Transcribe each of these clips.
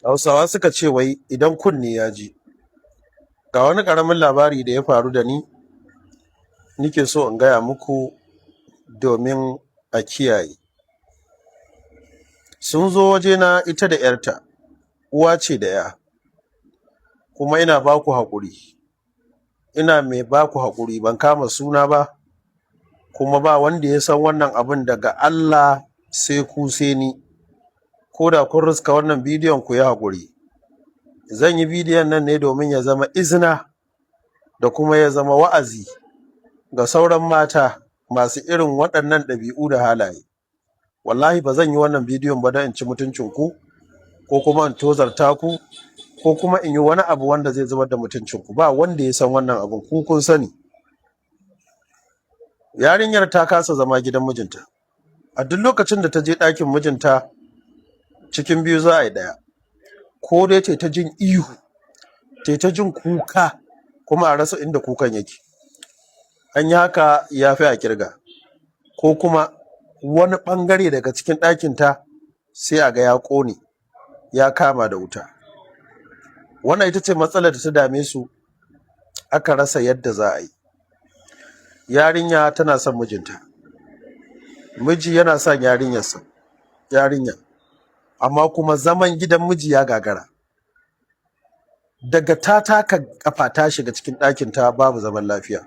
Hausawa suka ce wai idan kunne ya ji. Ga wani ƙaramin labari da ya faru da ni, nike so in gaya muku domin a kiyaye. Sun zo wajena ita da ‘yarta, uwa ce da ‘ya, kuma ina ba ku haƙuri, ina mai ba ku haƙuri ban kama suna ba, kuma ba wanda ya san wannan abun daga Allah sai ku sai ni. Ko da kun riska wannan bidiyon ku yi haƙuri. Zan yi bidiyon nan ne domin ya zama izina da kuma ya zama wa'azi ga sauran mata masu irin waɗannan ɗabi'u da halaye. Wallahi ba zan yi wannan bidiyon ba don in ci mutuncinku ko kuma in tozarta ku ko kuma in yi wani abu wanda zai zubar da mutuncinku. Ba wanda ya san wannan abun, ku kun sani. Yarinyar ta kasa zama gidan mijinta. A duk lokacin da ta je ɗakin mijinta, cikin biyu za a yi ɗaya. Ko dai tai ta jin ihu, tai ta jin kuka, kuma a rasa inda kukan yake. An yi haka ya fi a ƙirga. Ko kuma wani ɓangare daga cikin ɗakinta sai a ga ya ƙone, ya kama da wuta. Wannan ita ce matsalar da ta dame su, aka rasa yadda za a yi. Yarinya tana son mijinta, miji yana son yarinyarsa, yarinya, amma kuma zaman gidan miji ya gagara. Daga ta taka ƙafa ta shiga cikin ɗakinta babu zaman lafiya.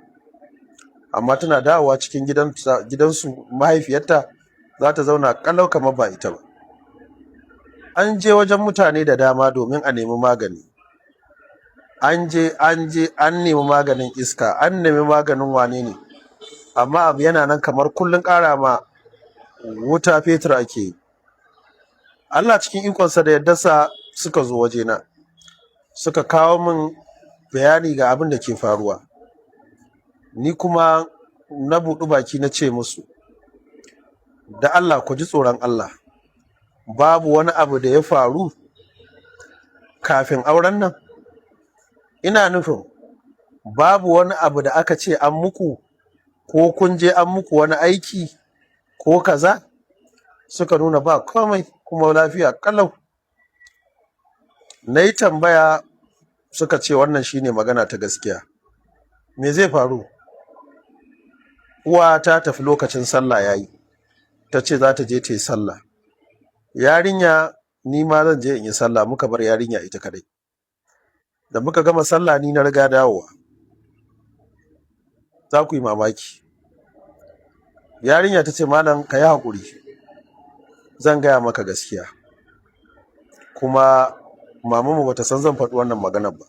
Amma tana dawowa cikin gidansu mahaifiyarta za ta zauna ƙalau kamar ba ita ba. An je wajen mutane da dama domin a nemi magani. An je an je an nemi maganin iska, an nemi maganin wane ne, amma abu yana nan kamar kullum ƙara ma wuta fetur ake yi. Allah cikin ikonsa da yardarsa suka zo wajena, suka kawo min bayani ga abin da ke faruwa. Ni kuma na buɗi baki na ce musu, da Allah ku ji tsoron Allah, babu wani abu da ya faru kafin auren nan? Ina nufin babu wani abu da aka ce an muku ko kun je an muku wani aiki ko kaza? Suka nuna ba komai kuma lafiya ƙalau. Na yi tambaya, suka ce wannan shine magana ta gaskiya. Me zai faru? Uwa ta tafi lokacin sallah ya yi, ta ce za ta je ta yi sallah. Yarinya, ni ma zan je in yi sallah, muka bar yarinya ita kaɗai. Da muka gama sallah ni na riga dawowa. Za ku yi mamaki. Yarinya ta ce, "Malam, ka yi haƙuri, zan gaya maka gaskiya. Kuma mamanmu bata san zan faɗi wannan maganar ba.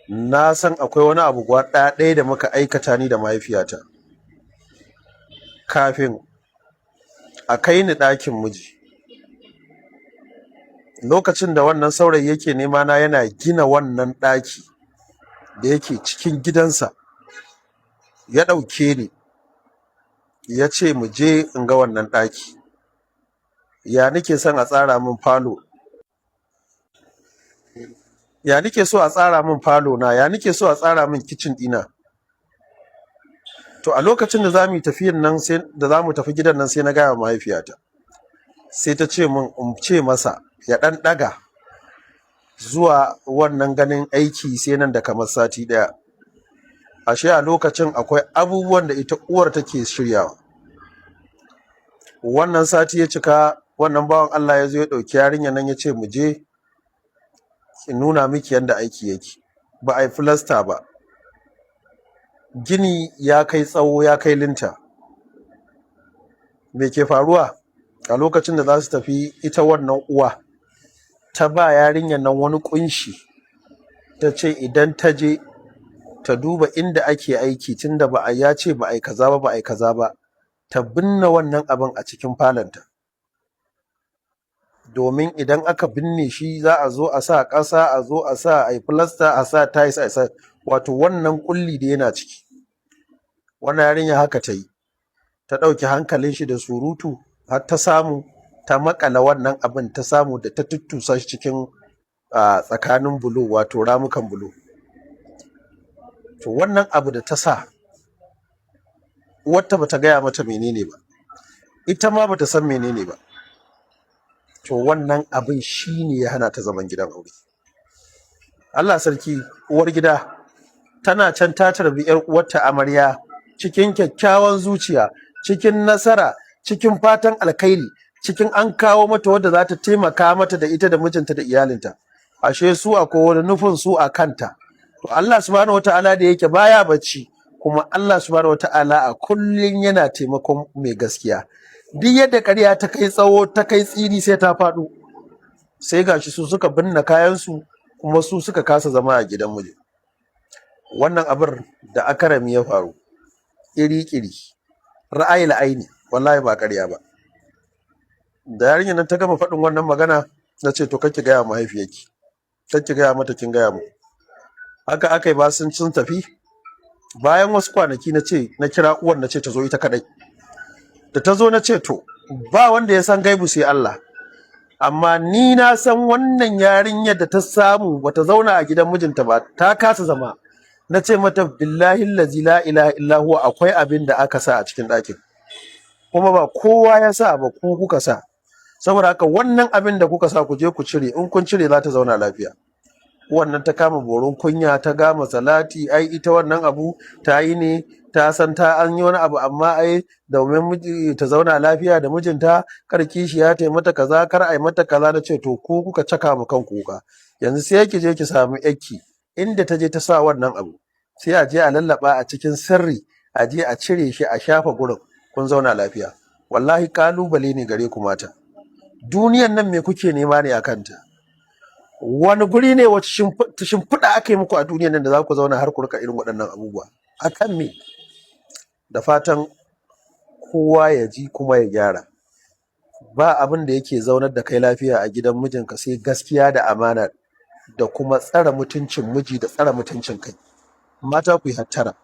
Na san akwai wani abu guda ɗaya da muka aikata ni da mahaifiyata kafin a kai ni ɗakin miji. Lokacin da wannan saurayi yake nema na, yana gina wannan ɗaki da yake cikin gidansa, ya ɗauke ni ya ce mu je in ga wannan ɗaki. Ya nake son a tsara min falo, ya nake so a tsara min falo na, ya nake so a tsara min kicin ɗina. To a lokacin da za mu yi tafiyan nan, sai da za mu tafi gidan nan, sai na gaya wa mahaifiyata. Sai ta ce min in ce masa ya ɗan ɗaga zuwa wannan ganin aiki sai nan da kamar sati ɗaya. Ashe a lokacin akwai abubuwan da ita uwar take shiryawa. Wannan sati ya cika, wannan bawan Allah ya zo ya ɗauki yarinyar nan ya ce mu je in nuna miki yadda aiki yake. Ba a yi filasta ba. Gini ya kai tsawo, ya kai linta. Me ke faruwa? A lokacin da za su tafi, ita wannan uwa ta ba yarinyar nan wani ƙunshi, ta ce idan ta je ta duba inda ake aiki, tunda ba a ya ce ba a yi kaza ba, ba a yi kaza ba, ta binne wannan abin a cikin falonta. Domin idan aka binne shi za a zo a sa ƙasa, a zo a sa a yi filasta, a sa tiles, a sa, wato wannan ƙulli da yana ciki. Wannan yarinya haka ta yi. Ta ɗauki hankalin shi da surutu har ta samu ta maƙala wannan abin, ta samu da ta tuttusa shi cikin tsakanin bulo, wato ramukan bulo. To wannan abu da ta sa, uwarta bata gaya mata menene ba, ita ma bata san menene ba. To wannan abin shine ya hana ta zaman gidan aure. Allah sarki, uwar gida tana can ta tarbi yar uwarta amarya cikin kyakkyawan zuciya, cikin nasara, cikin fatan alkhairi, cikin an kawo mata wadda za ta taimaka mata da ita da mijinta da iyalinta. Ashe su akwai wani nufin su a kanta. To Allah subhanahu wataala da yake baya bacci, kuma Allah subhanahu wataala a kullun yana taimakon mai gaskiya. Duk yadda ƙarya ta kai tsawo, ta kai tsini, sai ta faɗo. Sai gashi su suka binne kayansu, kuma su suka kasa zama a gidan miji. Wannan abin da akarami ya faru ƙiri-ƙiri, ra'ayi la'aini, wallahi ba ƙarya ba. Da yarinyar nan ta gama faɗin wannan magana, na ce, "To, kake gaya mahaifiyarki, kake gaya mata kin gaya mu." Haka aka yi. Ba sun tafi, bayan wasu kwanaki na ce, na kira uwar, na ce ta zo ita kadai. Da ta zo, na ce, "To, ba wanda ya san gaibu sai Allah, amma ni na san wannan yarinyar da ta samu bata zauna a gidan mijinta ba, ta kasa zama." Na ce mata, "Billahi allazi la ilaha illa huwa, akwai abin da aka sa a cikin ɗakin, kuma ba kowa ya sa ba, ku kuka sa. Saboda haka wannan abin da kuka sa, ku je ku cire. In kun cire, za ta zauna lafiya." Wannan ta kama boron kunya, ta gama salati, ai ita wannan abu ta yi ne, ta san ta an yi wani abu, amma ai domin miji ta zauna lafiya da mijinta, kar kishiya ta yi mata kaza, kar a yi mata kaza. Na ce, "To, ku kuka caka mu kan kuka. Yanzu sai ki je ki samu yakki inda ta je ta sa wannan abu, sai a je a lallaba a cikin sirri, a je a cire shi, a shafa gurin, kun zauna lafiya." Wallahi kalubale ne gare ku mata. Duniyan nan me kuke nema ne a kanta? Wani guri ne, wace shimfiɗa aka yi muku a duniyan nan da za ku zauna har ku rika irin waɗannan abubuwa? A kan me? Da fatan kowa ya ji kuma ya gyara. Ba abin da yake zaunar da kai lafiya a gidan mijinka sai gaskiya da amana da kuma tsare mutuncin miji da tsare mutuncin kai. Mata, ku yi hattara.